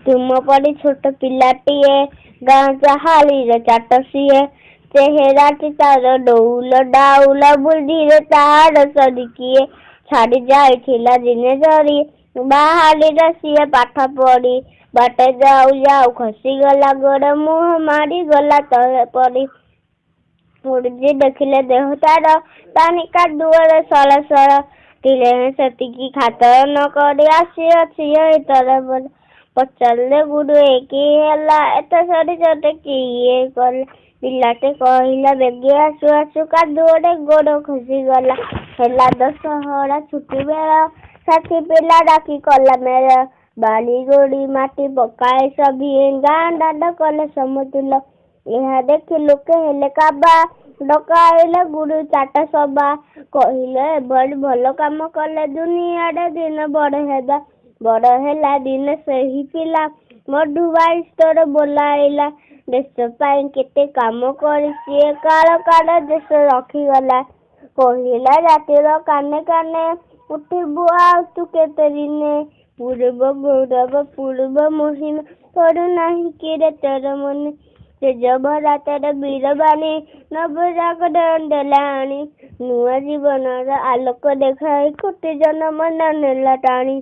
ତୁମ ପରି ଛୋଟ ପିଲାଟିଏ, ଗାଁ ଚାହାଳିର ଚାଟ ସିଏ। ଚେହେରାଟି ତାର ଡଉଲ ଡାଉଲ, ବୁଦ୍ଧିରେ ତାହାର ସରି କିଏ? ଛାଡ଼ି ଯାଇଥିଲା ଦିନେ ଝରି, ବାହାରିଲା ସିଏ ପାଠ ପଢ଼ି। ବାଟେ ଯାଉ ଯାଉ ଖସିଗଲା ଗୋଡ଼, ମୁହଁ ମାଡ଼ିଗଲା ତଳେ ପଡ଼ି। ଗୁରୁଜୀ ଦେଖିଲେ ଦେହ ତାର ପାଣି କାଦୁଅରେ ସଳସଳ, ତିଳେ ସେତିକି ଖାତର ନ କରି ଆସିଅଛି ଏହି ତରବର। ପଚାରିଲେ ଗୁରୁ, ଏ କି ହେଲା, ଏତେ ସରି ତୋତେ କିଏ କଲା? ପିଲାଟି କହିଲା, ବେଗି ଆସୁ ଆସୁ କାଦୁଅରେ ଗୋଡ଼ ଖସିଗଲା। ହେଲା ଦଶହରା ଛୁଟି ବେଳ, ସାଥୀ ପିଲା ଡାକି କଲା ମେଳ। ବାଲି ଗୋଡ଼ି ମାଟି ପକାଇ ସଭିଏଁ ଗାଁ ଦାଣ୍ଡ କଲେ ସମତୁଲ। ଏହା ଦେଖି ଲୋକେ ହେଲେ କାବା, ଡକାଇଲେ ଗୁରୁ ଚାଟ ସଭା। କହିଲେ, ଏଭଳି ଭଲ କାମ କଲେ ଦୁନିଆରେ ଦିନେ ବଡ଼ ହେବା। ବଡ଼ ହେଲା ଦିନେ ସେହି ପିଲା, ମଧୁ ବାରିଷ୍ଟର ବୋଲାଇଲା। ଦେଶ ପାଇଁ କେତେ କାମ କରି ସିଏ କାଳ କାଳ ଦେଶ ରଖିଗଲା। କହିଲା ଜାତିର କାନେ କାନେ, ଉଠିବୁ ଆଉ ତୁ କେତେ ଦିନେ? ପୂର୍ବ ଗୌରବ ପୂର୍ବ ମହିମା ପଡୁନାହିଁ କିରେ ତୋର ମନେ? ତେଜ ଭରା ତୋର ବୀରବାଣୀ ନବ ଜାଗରଣ ଦେଲା ଆଣି। ନୂଆ ଜୀବନର ଆଲୋକ ଦେଖାଇ କୋଟି ଜନ ମନ ନେଲା ଟାଣି।